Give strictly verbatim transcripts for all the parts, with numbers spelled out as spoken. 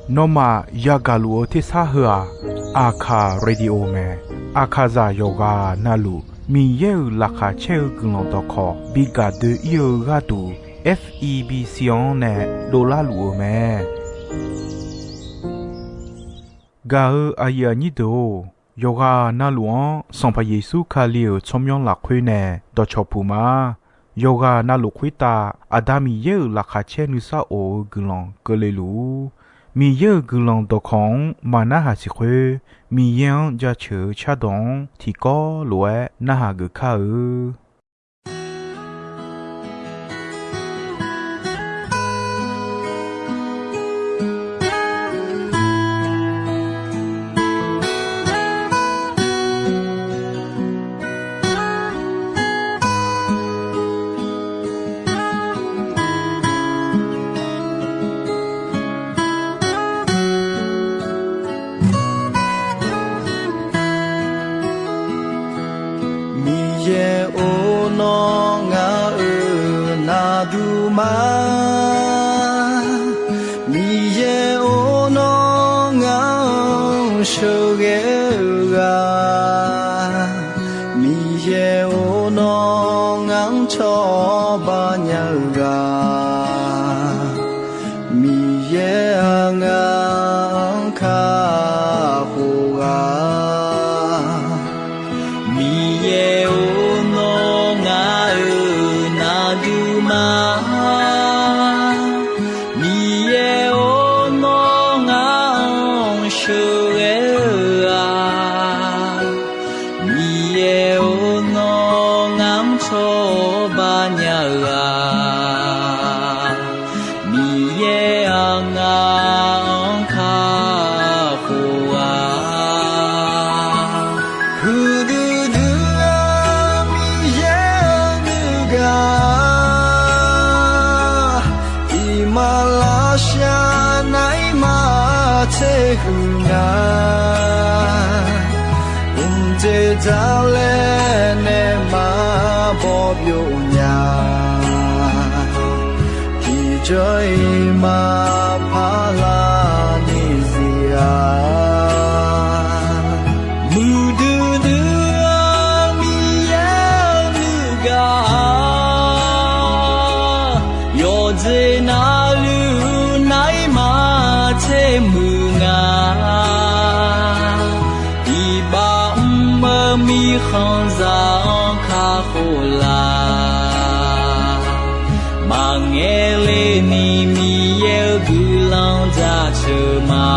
Nawmaf yagaq luf-eu tersar heu-aq, Aqkaq Radio mae. Aqkaqzaq yawqghaq navluf Miqyaer-euq laqkhaq caer-eu guiqlanq dawqkawq bi gaq doe-ir-eu gharduq, F E B C-anr nae dovlar luf-eu mae. Gaq-eu aqyuif aqnyir deuq-or, yawqghaq navluf-anr Sanqpaq Yeqsur Kali-euq tsawrmyanr lafkhoer nae dawqcawq puq ma. Yawqghaq navluf khoertav Aqda Miqyaer-euq laqkhaq caer nuisar of-eu guiqlanq keuvle luf-ur. Miqyaer-euq guiqlanq dawqkawq-anr maqnarhaq siq khoer, Miqyaer-anr jaceuq-eu cardawq-anr tiqkawv lof-aer narhaq geuf kar-eu. Miqyaer-or, nawr ngaq-euq navduq ma. Miqyaer-or, nawr ngaq-anr sheuqghae-eu ghaq. Miqyaer-or, nawr ngaq-anr cawba nya-eu ghaq. Miqyaer-aq, ngaq-anr kakhof ghaq. Miqyaer-or, nawr ngaq-euq navduq ma. Miqyaer-or, nawr ngaq-anr sheuqghae-eu ghaq. Miqyaer-or, nawr ngaq-anr cawba nya-eu ghaq. Miqyaer-aq, ngaq-anr kakhof ghaq. Huiqdui dui-eu Miqyaer-eu nuigaq, iqmalavshav naeq-aer maqtser huiq nya. Mqdzer dzaq laer nae maqbaw byov nya. Tiqjawr-iq maqpar lar ni zir-a. Muiqdui dui-eu Miqyaer-eu nuigaq, yawqjeq navluf naeq-aer maqtser muiq nga. Iqbax mr-eu mirkhanqzaq-anr kakhof laf. Maqngaeq le ni Miqyaer-eu guiqlanq jaceuq ma.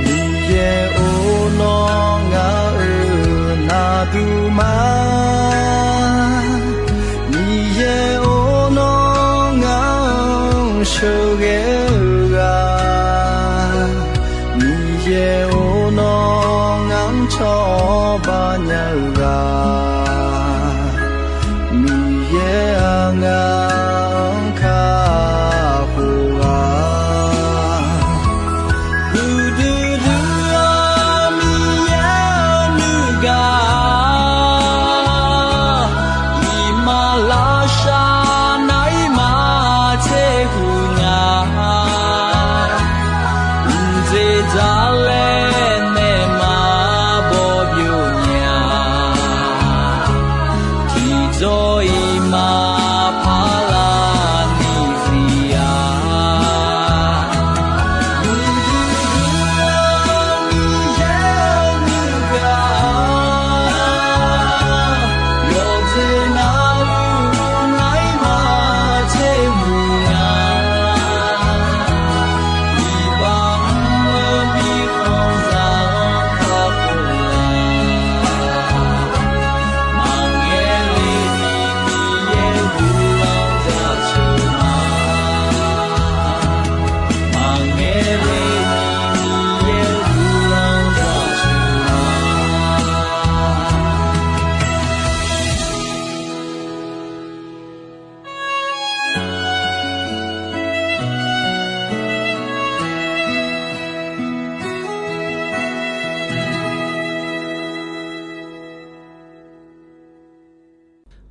Miqyaer-or, nawr ngaq-euq navduq ma. Miqyaer-or, nawr ngaq-anr sheuqghae-eu ghaq. Miqyaer-or, nawr ngaq-anr cawba nya-eu ghaq. Miqyaer-aq, ngaq-anr kakhof ghaq. Huiqdui dui-eu Miqyaer-eu nuigaq, iqmalavshav naeq-aer maqtser huiq nya. Mqdzer dzaq laer nae maqbaw byov nya.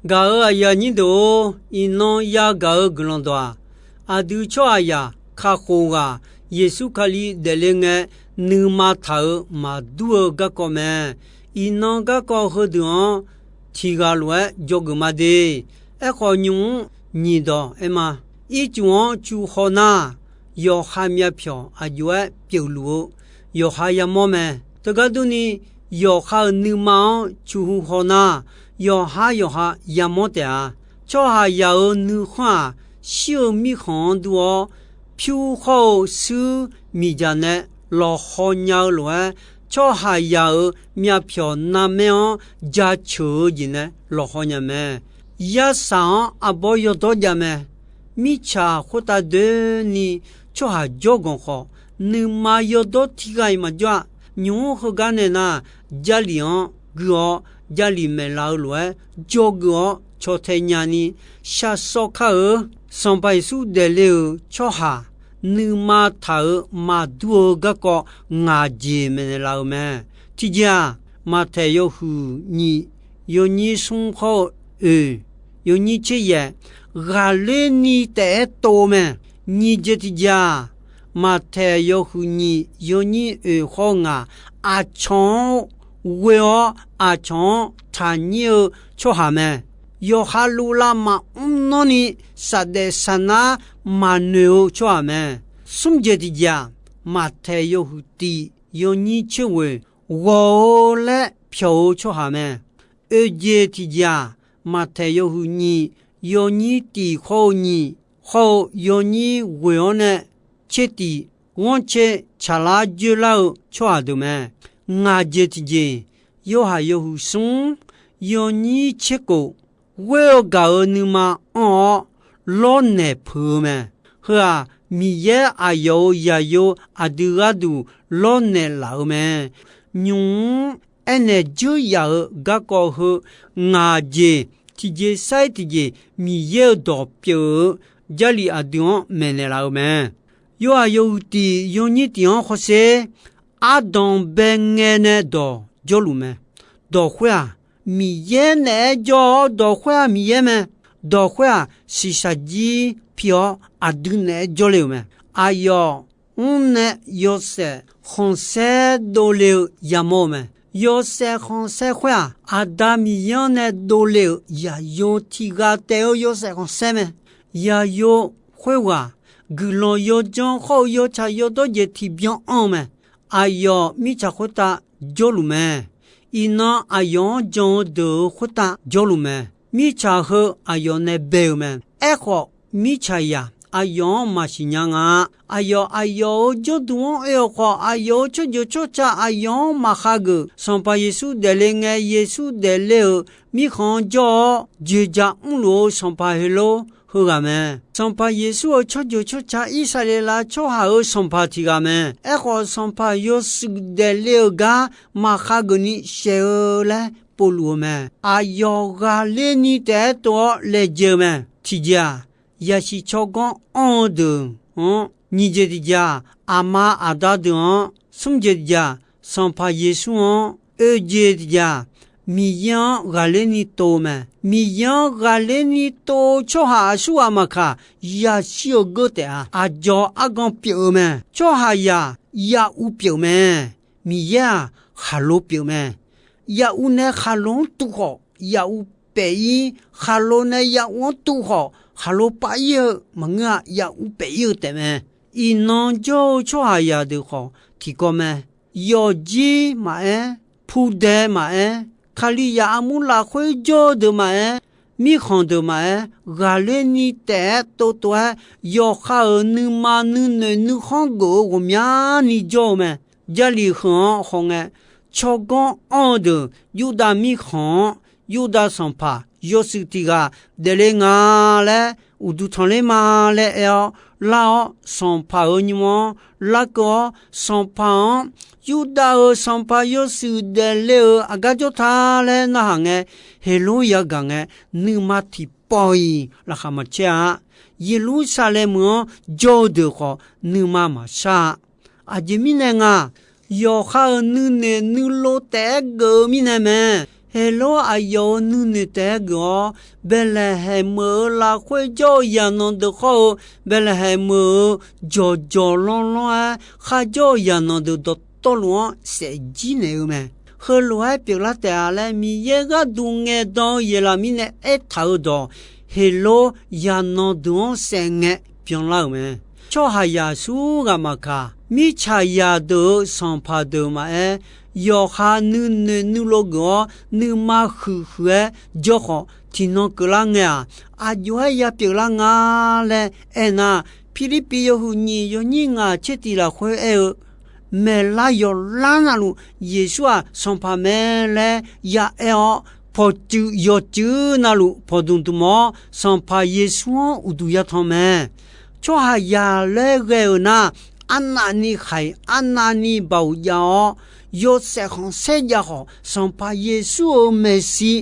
Gaq-euq aqyuif aqnyir deuq-or, iqnan yagaq-eu guiqlanq dawq-aq, aqdui tsawrhaqzaq kakhof ghaq Yeqsur Kali daefle ngae, nuima taq-euq maqdur-eu garkawv mae. Iqnan garkawv heudeuq-anr tiq ghaq lof-aer dzawgeuf ma de. Aerkhawf, nymq-mr nyiq dawq aer ma. Ircuf-anr cu haw nar, yawqha myavpyawq aq jov-aer pyeufluf-eu yawqha yamawr mae. Teugar durni, yawqha-euq nuima-anr cu hu haw nar, yawqhar yawqha yamawr taef-a. Tsawrhaqzaq-euq nuikhanr-aq, shir-eu mirkhanq-anr dur-awr, pyur khawr-eu shuir miqdzaq nae lawqhaw nya-eu lof-aer, tsawrhaqzaq-euq myavpyawq narmaer-anr jaceuq-eu jeq nae lawqhaw nya mae. Yarsaq-anr arbawr yawdawr jav mae. Mirtsaq khoertav doeni tsawrhaq jawrganq khawf, nuima yawdawr tiq ghaq-iq maqjawr-a. Nymq-mr heugar nae nar, Jarlif-anr gui-awr, Jarlif maeqlaf-eu lof-aer dzawgeuf-awr caw tae nyani shar sawr kar-eu. Sanqpaq Yeqsur daefle-euq tsawrhaq nuima taq-euq maqdur-eu garkawv ngaq jeq maeqnaeq laf-euq mae. Tiqjeq-aq, Maqtaeq yawhuiq nyiq, yawnyir smr khawr-eu oeq, yawnyir tser yaef, ghaqler ni taef-aer tov mae. Nyiq jeq tiqjeq-aq, Maqtaeq yawhuiq nyiq, yawnyir oeq khawr-eu ngaq, aqcawq-anr ghoe-awr aqcawq-anr taqnyir-eu tsawrhaq mae. Yawqha luvlav maqmr nanrni, saqdaef saqnar maqnoeq-eu tsawrhaq mae. Smr jeq tiqjeq-aq, Maqtaeq yawhuiq tiq, yawnyir tser ghoeq, ghawq-eu laer pyawq-eu tsawrhaq mae. Oeq jeq tiqjeq-aq, Maqtaeq yawhuiq nyiq, yawnyir tiq khawr-eu nyiq, khawr-eu yawnyir ghoeq-awr nae tser tiq ghanrcae tsaqlar dzoerlar-eu tsawrhaq deuq mae. Ngaq jeq tiqjeq, Yorhaq yawhuiq smr, yawnyir tser kof, ghoer-eu gaq-euq nuima anr-awr lawrnaeq peuq-eu mae. Heu-aq, Miqyaer aqyawf-euq zaqyo aqdui gharduq lawrnaeq laf-eu mae. Nymq-mr aernaeq dzeur yaf-euq garkawv heu ngaq jeq tiqjeq sair tiqjeq Miqyaer-euq dawq pyeuf-eu Jarlif aqdui-anr maeqnaeq laf-eu mae. Yorhaq yawhuiq tiq yawnyir tiq-anr hawsher, ardanq bae ngae nae dawq jawrluf mae. Dawq khoer-aq, Miqyaer naeq-aer jawr-awr, dawq khoer-aq Miqyaer mae. Dawq khoer-aq shiqshaq jir pi-awr aqdui naeq-aer jawrle-euq mae. Aqyawf mr nae yawshaef khanqsaer dovle-eu yamawr-eu mae. Yawshaef khanqsaer khoer-aq, Aqda Miqyaer-anr nae dovle-euq zaqyo tiq ghaq taef-eu yawshaef khanqsaer mae. Zaqyo khoerghaq guiqlanq yawdzanr khawr-eu yawtsaq yawdawr jeq tiqbyan anr-eu mae. Aqyawf mirtsaq khoertav jawrluf mae. Iqnan aqyawf-anr jan-eu deuq-euq khoertav jawrluf mae. Mirtsaq heu aqyawf nae bae-euq mae. Aerkhawf, mirtsaqzaq aqyawf-anr maqsiq nya nga. Aqyawf, aqyawf-euq jawrduq-anr oe-awq khawf, aqyawf-euq tsawrjeuq tsawrca aqyawf-anr maqkhav geuf. Sanqpaq Yeqsur daefle ngae, Yeqsur daefle-euq mirkhanq-anr jawr-awr, joeqjaq mrluf-eu sanqpaq Heqlor heughaq mae. Sanqpaq Yeqsur-euq tsawrjeuq tsawrca Irsaqleqlav tsawrhaq-euq sanqpaq tiq ghaq mae. Aerkhawf, sanqpaq yawshuif daefle-euq gar maqkhav geufni shaeq-eu laer povluf-eu mae. Aqyawf ghaqler ni taef-aer tov-awr laejae-eu mae. Tiqjeq-aq, yasiq tsawrganr anr-eu deuq-anr, nyiq jeq tiqjeq-aq, aqma aqda deuq-anr, smr jeq tiqjeq-aq, Sanqpaq Yeqsur-anr, oe jeq tiqjeq-aq, Miqyaer-anr ghaqler ni tov-eu mae. Miqyaer-anr ghaqler ni tov-eu tsawrhaq aqsurghaq maqkaq, yashir-eu geur taef-a. Aqdzawq argan pyeuf-eu mae. Tsawrhaqzaq yahuv pyeuf mae. Miqyaer-aq, khaqlo pyeuf mae. Yahuv nae khaqlo-anr tuv khawf, yahuv paef-ir, khaqlo nae yahuv-anr tuv khawf, khaqlo pav-ir-eu maqngeur-a, yahuv paef-ir-eu taefmae. Iqnan jawr-eu tsawrhaqzaq deuq khawf tiqkawv mae. Yawqjir maqaer, pudae maqaer, Kalizaq armur lafkhoer jawr-eu deuq maqaer, mirkhanq deuq maqaer, ghaqler ni taef-aer tovtov-aer, yawqha-euq nuima nuinoeq nuikhanr geuf-eu ghawqmyani jawr-eu mae. Jarlif heu-anr hawngae, tsawrganr anr-eu deuq Yurdav mirkhanq-anr, Yurdav sanqpaq yawshuif tiq ghaq daefle nga laer uqduq tanqler ma laer aer-awr lar-awr, sanqpaq-euq nymr-anr larkeuv-awr, sanqpaq-anr, Yurdav-euq sanqpaq yawshuif daefle-euq aqgar jawr ta laer narhaq ngae, Heqlor yagaq ngae, nuima tiqpawf-iq laqkhaq maqcaer-a. Yeqlursaqlaeq meuq-anr jawr-eu deuq khawf nuima maqshar-a. Aqjeq mirnae nga, yawqha-euq nuinoeq nuilov taef-aer geuf-eu mirnae mae. Heqlor aqyawf-euq nuinoeq taef-aer geuf-awr, Baeqlaeqhaeq meuq-euq lafkhoer jawr-eu zaqnanq deuq khawr-eu, Baeqlaeqhaeq meuq-euq jawqjawq lanrlanr-aer kharjawr-eu zaqnanq deuq dawqtawvluf-anr saefjir naeq-eu mae. Heulof-aer pyeuflar taef-a laer Miqyaer gharduq ngaeqdan-eu Yeqlaqmir nae aertaq-eu dawq, Heqlor zaqnanq deuq-anr saef ngae byanlar-euq mae. Tsawrhaqzaq aqsur ghaq maqkaq, mirtsaqzaq deuq-euq sanqpaq deuq maqaer, yawqha nuinoeq nuilov geuf-awr nuima huiqhuiq-aer jawr khawf, tiqnan keuvlar ngae-aq, aqjox-aer yapyeuf lar nga laer aernar, Pirlirpiv yawhuiq nyiq yawnyir ngaq tser tiq lafkhoer aer-eu, maeqlar yawqlar navluf Yeqsur-aq Sanqpaq mae laer yaaer-awr, pawqtsuif yawqtsuif navluf pawqdmq dmq-awr, Sanqpaq Yeqsur-anr uqduq yatanq mae. Tsawrhaqzaq laer ghae-euq nar, arnavni khaq-iq arnavni baoq jav-awr, yawshaef khanqsaer jav khawf, Sanqpaq Yeqsur-euq maeqshi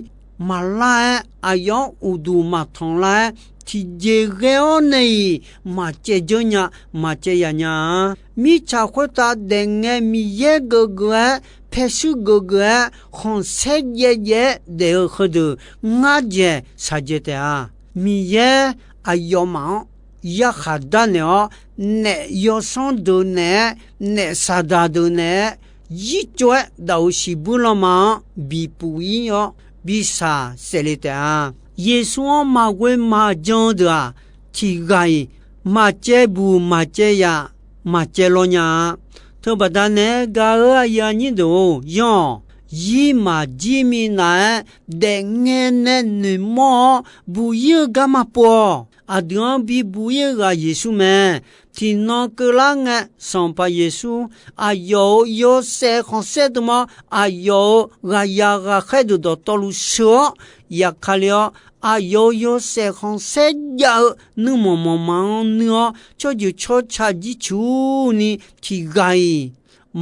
maqlar-aer, aqyawf-anr uqduq maqtanq lar-aer, tiqjeq ghae-awr nae-iq maqcaev dzeur nya, maqcaev yaf nya-a. Mirtsaq khoertav daefngae Miqyaer geufgeuf-aer, paershuir geufgeuf-aer, khanqsaer jaev jaev-aer daef-eu heudeuq ngar dzaeq shaqdzae taef-a. Miqyaer aqyawfmaf-anr yarkhaq darnaeq-awr, naef yawsanr deuq naeq-aer, naef saqdaq deuq naeq-aer, yircov-aer daq-euq siqbuir lanma-anr bipuq ir-awr, bishaq saef le taef-a. Yeqsur-anr maqghoe maqjan-eu deuq-aq, tiq ghaq-iq maqcaev buq maqcaev yaf maqcaev lawr nya-a. Teubaqda naeq-aer gaq-eu aqyuif aqnyir deuq-or, yanr-awq. Zir maqjir minav-aer daefngae nae noeqmawr-awr buq ir-eu garma pov-awq. Aqdui-anr bibuq ir-eu ghaq Yeqsur mae. Tiqnan keuvlar ngae, Sanqpaq Yeqsur aqyawf-euq yawshaef khanqsaer dm-awr, aqyawf-euq ghaqzaq ghaqkhaer deuq dawqtawvluf sheu-awr yaf kale-awr, aqyawf-euq yawshaef khanqsaer jav-eu nuirmanq manqma-anr nuir-awr, tsawrjeuq tsawrca jircuf ni tiq ghaq-iq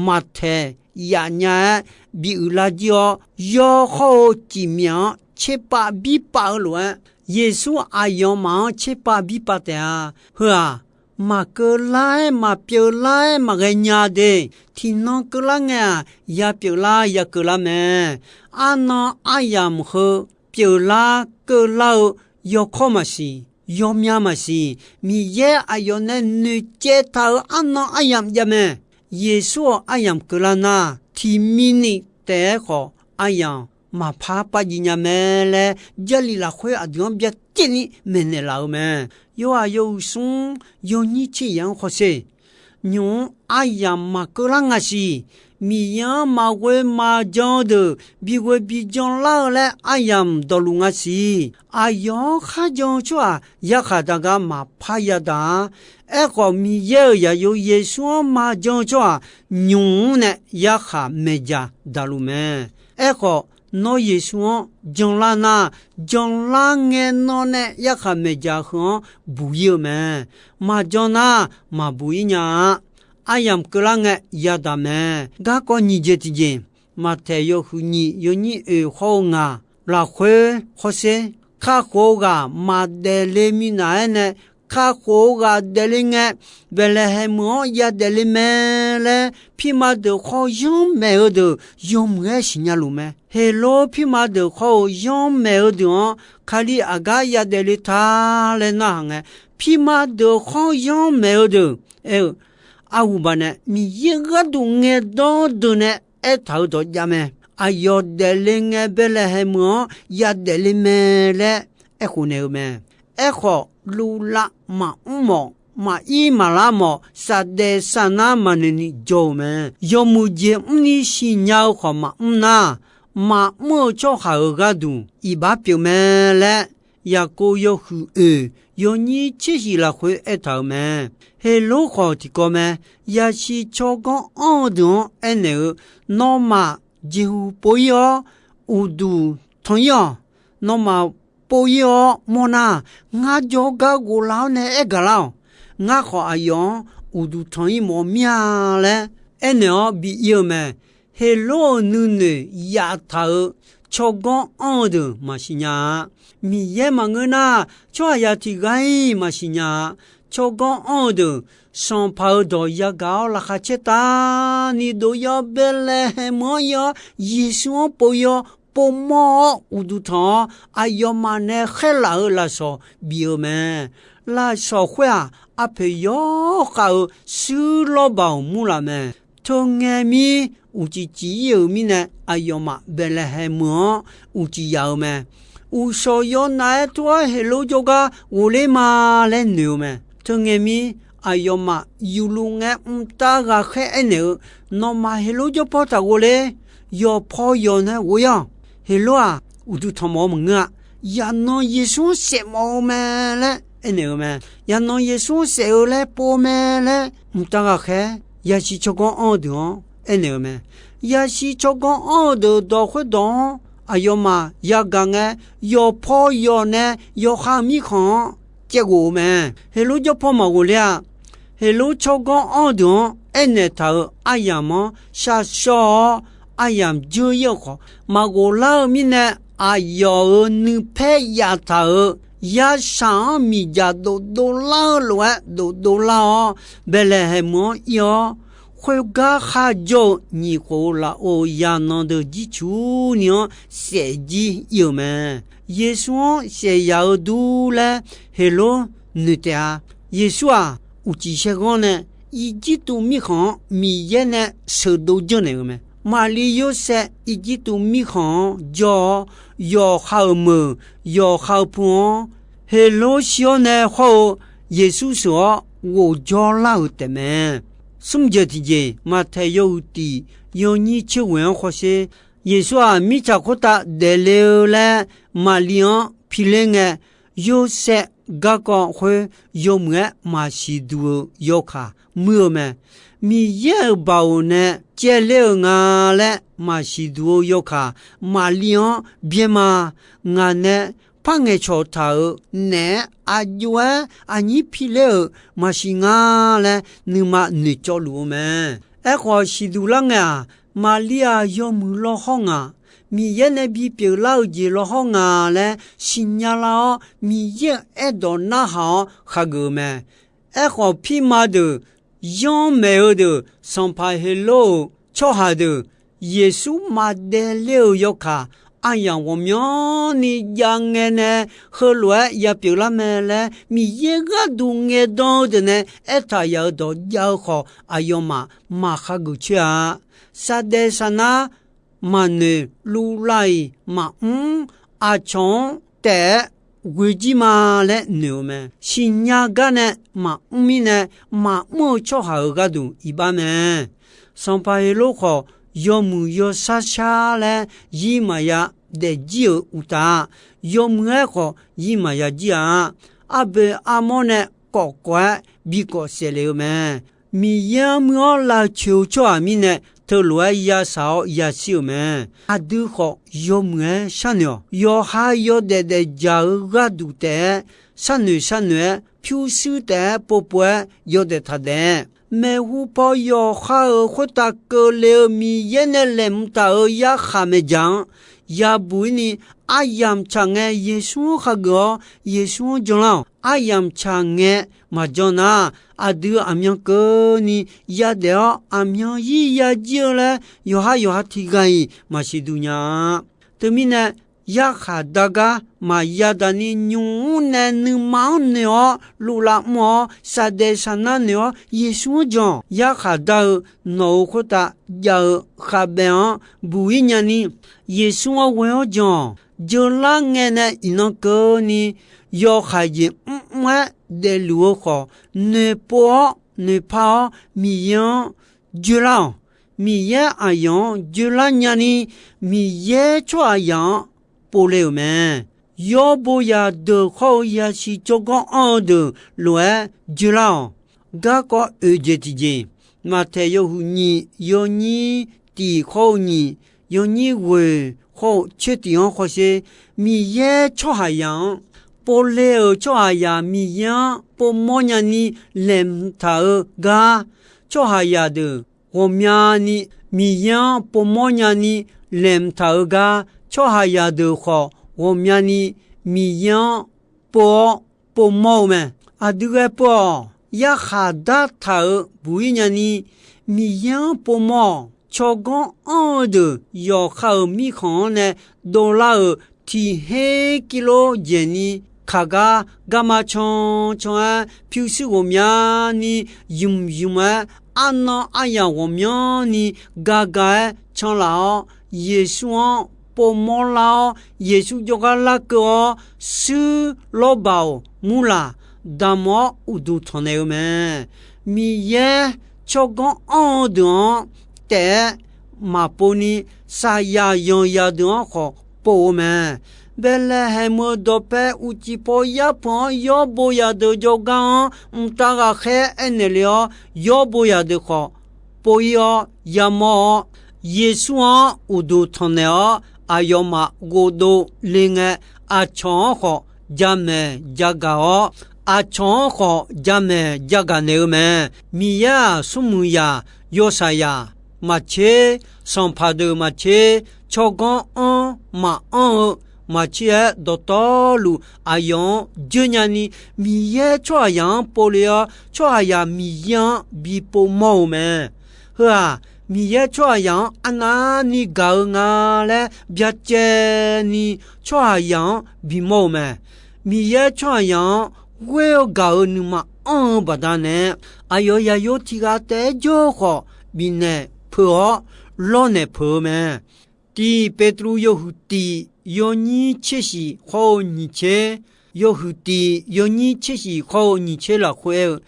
maqtaeq yaf nya-aer bi uiqlar jir-awr, yawr hawr-eu cifmyaq-anr tserpav birpav-eu lof-aer, Yeqsur aqyawfmaf-anr tserpav birpav taef-a. Heu-aq, maqkeuv lar-aer maqpyeuf lar-aer maqghae nya de. Tiqnan keuvlar ngae-aq, yapyeuf lar yakeuvlar mae. Arnan aryamq heu pyeuflar keuvlar-eu yawkawr maqsiq, yawmya maqsiq, Miqyaer aqyawf nae noeqcaev taq-euq arnan aryamq jav mae. Yeqsur-euq aryamq keuvlar nar, tiq minit taef-aer khawf aryamq maqpar pav jiv nya mae laer, Jarlif lafkhoer aqdui-anr byacaevni maeqnaeq laf-eu mae. Yawhaq yawhuiq smr yawnyir tser yaf-anr hawsher. Nymq-mr aryamq maqkeuv lar ngaq siq. Miqyaer-anr maqghoe maqjan-eu deuq bighoe bijan lar-eu laer aryamq dawqluf ngaq siq. Aqyawf-anr kharjan-eu tsawrhaq yarkhaq daqgar maqpar yadaq-a. Aerkhawf, Miqyaer-euq zaqyo Yeqsur-anr maqjan-eu tsawrhaq nymq-mr nae yarkhaq maeqdzaq daqluf mae. Aerkhawf, nawr Yeqsur-anr janlar nar, janlar ngae nan nae yarkhaq maeqdzaq heu-anr buq ir-eu mae. Maqjan nar, maqbuq ir nya-a. Aryamq keuvlar ngae yadaq mae. Garkawv nyiq jeq tiqjeq, Maqtaeq yawhuiq nyiq yawnyir oeq hawr-eu ngaq lafkhoer hawsher. Kakhof-eu ghaq maqdaef le minav-aer nae, kakhof-eu ghaq daefle ngae, Baeqlaeqhaeq meuq-anr yadaef le mae laer, pirma deuq khawr yanrmaeq-eu deuq yawmuiq-aer siqnya luf mae. Heqlor pirma deuq khawr-eu yanrmaeq-eu deuq-anr, Kali aqgar yadaef le ta laer narhaq ngae, pirma deuq khawr yanrmaeq-eu deuq aer-eu, arhuba nae Miqyaer gharduq ngaeqdan deuq nae aertaq-eu dawq jav mae. Aqyawf daefle ngae, Baeqlaeqhaeq meuq-anr yadaef le mae laer aerkhof naeq-eu mae. Aerkhawf, luvlav maqmr mawf, maqir maqlar mawf, saqdaeq saqnar maqnoeq ni jawr-eu mae. Yawmuiq jeq mrni siqnya-eu khawf maqmr nar, maqmr-eu tsawrhaq-euq gharduq iqbax pyeuf mae laer, Yaqkov yawhuiq oeq yawnyir tser shiq lafkhoer aertaq-euq mae. Heqlor khawf tiqkawv mae. Yasiq tsawrganr anr-eu deuq-anr aernaeq-eu, Nawmaf jeqhuq pov ir-awr, uqduq tanq ir-awq. Nawmaf pov ir-awr mawrnar, ngar jawrgar ghoflar-awr nae aer gaq lar-awq. Ngar khawf aqyawf-anr uqduq tanq ir mawf-eu mir-a laer aernaeq-awr bi ir-eu mae. Heqlor-euq nuinoeq yaftaq-euq tsawrganr anr-eu deuq maqsiq nya-a. Miqyaer maqngeur nar, tsawrhaqzaq tiq ghaq-iq maqsiq nya-a. Tsawrganr anr-eu deuq, sanqpaq-euq dawq yagaq-awr laqkhaq caer taq ni dov ir-awr, Baeqlaeqhaeq meuq-anr ir-awr, Yeqsur-anr pov ir-awr, povmawr-awr uqduq tanq-awr, aqyawfmaf nae khaerlaf-euq lafsawq bif-eu mae. Lafsawq khoer-aq, arpoeq yawkhav-eu shuir lawrbaq-euq murlaf mae. Teungae mir, uqcif cif-ir-euq mirnae, aqyawfmaf Baeqlaeqhaeq meuq-anr uqcif yaf-eu mae. Uqshawq yawnav-aer tur-awr Heqlor jawrgar ghofler ma laer noeq-eu mae. Teungae mir, aqyawfmaf yufluf ngae mqtav ghaqkhaer aernaeq-eu, Nawmaf Heqlor jawrpaw taq ghofler. Yawqpaw yawq nae ghof-ir-awq. Heqlor-aq, uqduq tanq mawf-eu maqngeur-a. Yaqnan Yeqsur-anr saef mawf-eu mae laer aernaeq-eu mae. Yaqnan Yeqsur-anr saef-eu laer pov-eu mae laer mqtav ghaqkhaer yashir tsawrganr anr-eu deuq-anr aernaeq-eu mae. Yashir tsawrganr anr-eu deuq dawq khoerdawq-anr aqyawfmaf yagaq ngae, yawqpaw yawq nae yawqha-euq mirkhanq-anr caevghof-eu mae. Heqlor jawrpaw maqghof ler-a. Heqlor tsawrganr anr-eu deuq-anr aernaeq taq-euq aryamq-anr sharshawr-awr, aryamq dzeur-ir-eu khawf, maqghof lar-eu mirnae, aqyawf-euq nuipaer yaftaq-euq yashaq-anr miqdzaq dofdov lar-eu lof-aer dofdov lar-awr, Baeqlaeqhaeq meuq-anr ir-awr, khoergar kharjawr-eu nyiq khof-eu lafov-eu yaqnan deuq jircuf ni-anr saefjir ir-euq mae. Yeqsur-anr saef yaq-eu dur laer Heqlor noeq taef-a. Yeqsur-aq, uqcif saerghanr nae Irjirtuv mirkhanq-anr Miqyaer nae sheuqdov janrnaeq-euq mae. Maqli Yorsaev Irjirtuv mirkhanq-anr jawr-awr, yawqha-euq meuq, yawqha-eu pu-anr, Heqlor shir-awr nae hawr-eu Yeqsur sheuq-awr ghof jawrlar-euq taefmae. Smr jeuq tiqjeq, Maqtaeq yawhuiq tiq yawnyir tser ghoeq-anr hawsher. Yeqsur-aq, mirtsaq khoertav daefle-eu laer Maqli-anr piler ngae, Yorsaev garkawv khoer yawmuiq-aer maqsiq duq-eu yawkaq muir-eu mae. Miqyaer-euq baoq nae caevler-euq nga laer maqsiq duq-eu yawkaq Maqli-anr byaer ma. Ngaq nae par ngaeqcawq taq-euq naeq-aer aqjox-aer aqnyir piler-euq maqsiq nga laer nuima noeqcawv luf-eu mae. Aerkhawf, siqduq lar ngae-aq, Maqli-aq, yawmuiq lawhawr ngaq, Miqyaer nae bipyeuf lar-eu jeq lawhawr nga laer siqnya lar-awr, Miqyaer-euq aerdawq narhaq-awr khageuf-eu mae. Aerkhawf, pirma deuq, yanr maeq-eu deuq, sanqpaq Heqlor-euq tsawrhaq deuq, Yeqsur maqdae ler-euq yawkaq aryamq ghawqmyanrni jav ngae nae, heulof-aer yapyeuf lar mae laer Miqyaer gharduq ngaeqdan-eu deuq nae aertaq yaf-euq dawq jav-eu khawf, aqyawfmaf maqkhageuf coer-a. Saqdaeq saqnar maqnoeq, luvlav-iq maqmr, aqcawq-anr taef-aer ghoe jir ma laer noeq-eu mae. Siqnya gar nae maqmr mirnae, maqmr-eu tsawrhaq-euq gharduq iqbax mae. Sanqpaq Heqlor khawf, yawmuiq yawshar shar laer zir maqya daef jir-euq uqtaf, yawmuiq-aer khawf zir maqya jir-a. Arboeq armawr nae kawf kawf-aer bi kawf saef lef-eu mae. Miqyaer-anr muir-awr lavcoeq-eu tsawrhaq mirnae, teulof-aer yashaq-awr yashir-euq mae. Aqdui khawf yawmuiq-aer sharnoeq-awq. Yawqha yawdaef daefdzaq-eu gharduq taef-aer sharnoeq sharnoeq-aer, pyurshuir taef-aer povpov-aer yawdaef taqdaef. Maeqhu paw yawqha-euq khoertav keuvle-eu Miqyaer nae laeqhmq taq-euq yarkhaq maeqdzaq-anr yabuq-ir ni, aryamq tsaq ngae Yeqsur-anr khageuf-awr Yeqsur-anr janlar-awq. Aryamq tsaq ngae maqjan nar, aqdui aqmyan keuvni yadaef-awr aqmyan zir yajir-eu laer yawqha yawqha tiqghaq-iq maqsiq duq nya-a. Teumirnae, yarkhaq dar gar maqya daq ni nymq mr nae nuima-anr noeq-awr luvlav mr-awr, saqdaeq saqnar noeq-awr Yeqsur-anr jan-awq. Yarkhaq dar-eu nawq-euq khoertav jav-eu khavbaev-anr buq-ir nyani, Yeqsur-anr ghoe-awr jan-awq. Jeular ngae nae iqnan keuvni yawkhaeq jeq mrmr-aer daefluf-eu khawf, noeqpov-awr noeqpar-awr Miqyaer-anr joelar-awq. Miqyaer aqyawf-anr joelar nyani, Miqyaer tsawrhaqzaq-anr povle-euq mae. Yawr boyaq deuq khawr-eu yashir tsawrganr anr-eu deuq lof-aer joelar-awq. Garkawv oeq jeq tiqjeq, Maqtaeq yawhuiq nyiq yawnyir tiq khawr-eu nyiq, yawnyir ghoeq khawr-eu tser tiq-anr hawsher. Miqyaer tsawrhaqzaq-anr povle-euq tsawrhaqzaq Miqyaer-anr povmawr nyani laeqhmq taq-eu gar, tsawrhaqzaq deuq ghawqmyani Miqyaer-anr povmawr nyani laeqhmq taq-eu gar, tsawrhaqzaq deuq khawf ghawqmyani Miqyaer-anr pov-awr povmawr-eu mae. Aqdui ghae pov-awq. Yarkhaq dartaq-euq buq-ir nyani Miqyaer-anr povmawr-awq. tsawrganr anr-eu deuq yawqha-euq mirkhanq-anr nae dovlar-euq tiq her kilo dzaeqni kaqgar garma cancan-aer pyurshuir ghawqmyani zmq zmq-aer arnan aryamq ghawqmyanrni gagaq-aer canlaf-awr, Yeqsur-anr povmawr lar-awr, Yeqsur jawrgar larkeuv-awr, shuir lawrbaq-awq murlaq damq-awr uqduq tanqnaeq-eu mae. Miqyaer tsawrganr anr-eu deuq-anr taef-aer maqpov ni, saqyaq yanqyaq deuq-anr khawf pov-eu mae. Baeqlaeqhaeq meuq-eu dawqpae uqcif paw yarpeuq-anr yawrbo yaq deuq jawrgar-anr mqtav ghaqkhaer aernaeq le-awr, yawrbo yaq deuq khawf pov-ir-awr yamawr-awr, Yeqsur-anr uqduq tanqnaeq-awr, aqyawfmaf ghovdov le ngae, aqcawq-anr khawf jamaeq jagaq-awr, aqcawq-anr khawf jamaeq jagaq naeq-eu mae. Miqyaer-aq, smrmuiq zaq, yawshaq zaq maqtser, sanqpaq deuq maqtser, tsawrganr anr maqanr-eu maqtser-aer, dawqtawvluf aqyawf-anr dzeur nyani, Miqyaer tsawrhaqzaq-anr pov le-awr, tsawrhaqzaq Miqyaer-anr bi povmawr-eu mae. Heu-aq, Miqyaer tsawrhaqzaq-anr arnavni gaq-eu nga laer byacaevni tsawrhaqzaq-anr bimawr-eu mae. Miqyaer tsawrhaqzaq-anr ghoer-eu gaq-euq nuima anr-eu baqdanae, aqyawf yaqyo tiq ghaq taef-aer jawr-eu khawf, bifnaeq peuq-awr lawrnaeq peuq-eu mae. Tiq Beqtuvluv yawhuiq tiq yawnyir tser shif khawr-eu nyiq tser, yawhuiq tiq yawnyir tser shif khawr-eu nyiq tser lafkhoer aer-eu,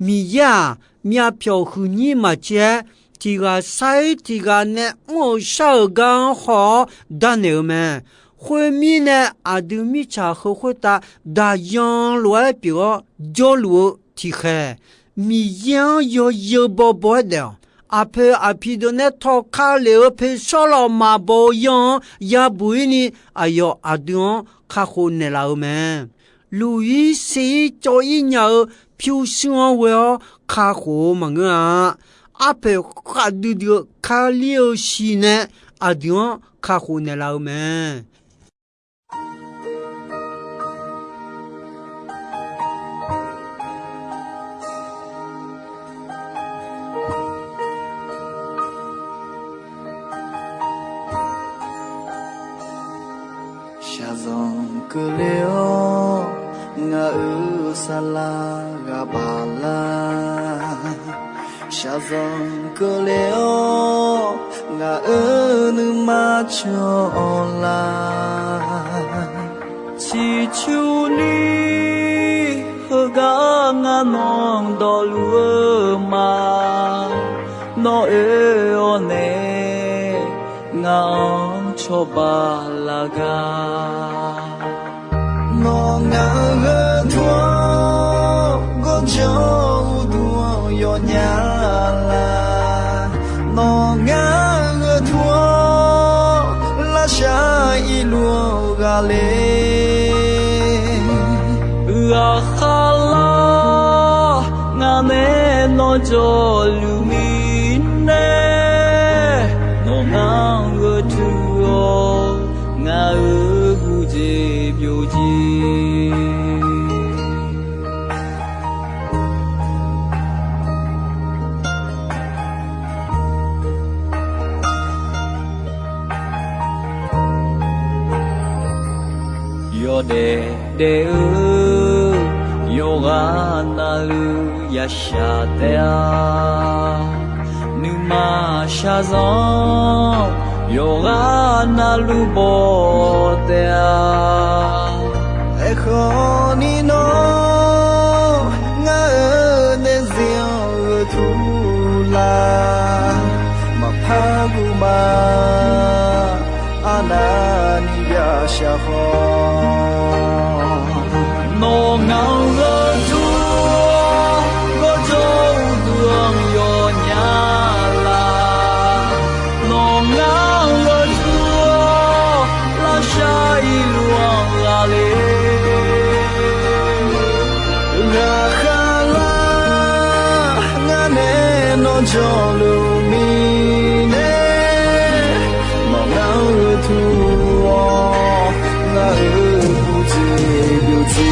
Miqyaer-aq, myavpyawq huiqnyir maqtser-aer, tiq ghaq sar-ir tiq ghaq nae mr-euq shar-euq gar-anr haw-awr darnaeq-eu mae. Khoermirnae, aqdui mirtsaq heu khoertav daqyan lof-aer pyeuf-awr jawrluf-eu tiqkhaeq, Miqyaer-anr yawzeu bawbaw-aer daef-awq. Aqpoeq aqpiq deuq nae tawqka lef-eu poeqshawr lawq maqbaw-eu yanr-anr yabuq-ir ni, aqyawf aqdui-anr kakhof naeqlaf-eu mae. Luq-ir siq-ir cawv-ir nya-eu pyurshuir-anr ghoe-awr kakhof-eu maqngeur-a. Arpoeq khavdui dui-eu Kali-eu shiq nae aqdui-anr kakhof naeqlaf-eu mae. Shaqzanq keuvle-awr ngaq-euq saflar ghaq baq lar. Shaqzanq keuvle-awr ngaq-euq nuima cawq-awr lar. Ciqcurni heugar ngar nawq dawqluf-eu ma. Nawr oe-awr nae ngaq-anr cawba laf gar. Nawr ngaq-euq gheurtur-awr gawrjanr uqduq-anr yawnya lar. Nawr ngaq-euq gheurtur-awr lavshar irluf-anr ghaq le. Ghaqkhav lar ngaq nae nawr jawrluf mirnae, nawr ngaq-anr gheurtur-awr ngaq-euq guv jeq byov jeq. Yawdaef daef-eu yawqghaq navluf yashaq taef-a. Nuima shaqzanq yawqghaq navluf baw taef-a. Aerkhawf ni nawr ngaq-euq daefzir-anr gheurtur lar. Maqpar guv ma arnavni yashaq khawf. Nawr ngaq-anr gheurtur-awr gawrjanr uqduq-anr yawnya lar. Nawr ngaq-anr gheurtur-awr lavshar irluf-anr ghaq le. Ghaqkhav lar ngaq nae nawr jawrluf mirnae, nawr ngaq-anr gheurtur-awr ngaq-euq guv jeq byov jeq.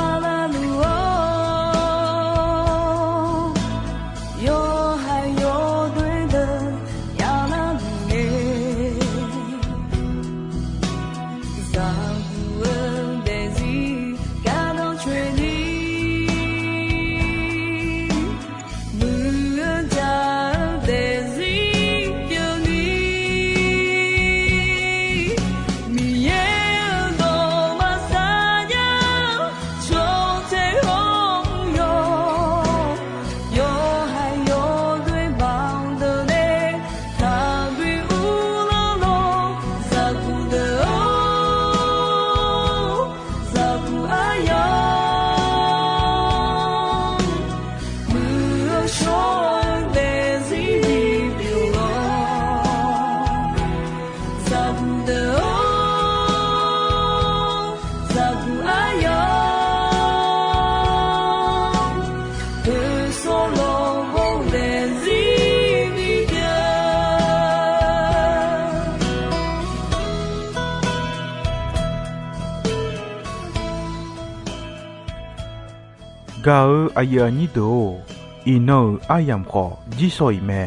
Arluf-awr, yawhaiq yawdoer deuq yarlar luf-eu, zaqguq-eu daefzir gardanr coeni, muiq-eu jaq-eu daefzir keuvni, Miqyaer-euq dawq maqsar nya-eu cawtae-anr yawq, yawhaiq yawdoer baqdeuq nae taqbi urlar lawr, zaqguq deuq-or, zaqguq aryamq, muiq-eu shawr-eu daefzir bipyeuf-awr, zaqguq deuq-or, zaqguq aryamq, poeqsawr lawq ghov daefzir bipyeuf. Gaq-eu aqyuif aqnyir deuq-or, iqnan-euq aryamq khawf jirshaw-iq mae.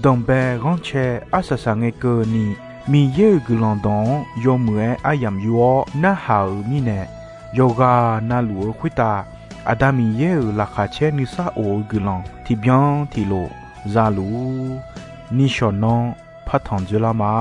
Danqbae ghanrcae arsaq saqngae keuvni, Miqyaer-euq guiqlanq dawq-anr yawmuiq-aer aryamq yur-awr narhaq-euq mirnae, yawqghaq navluf-eu khoertav Aqda Miqyaer-euq laqkhaq caer nuisar of-eu guiqlanq tiqbyan tiqlof za luf-ur. Nishawq nanr partanq dzoerlar ma.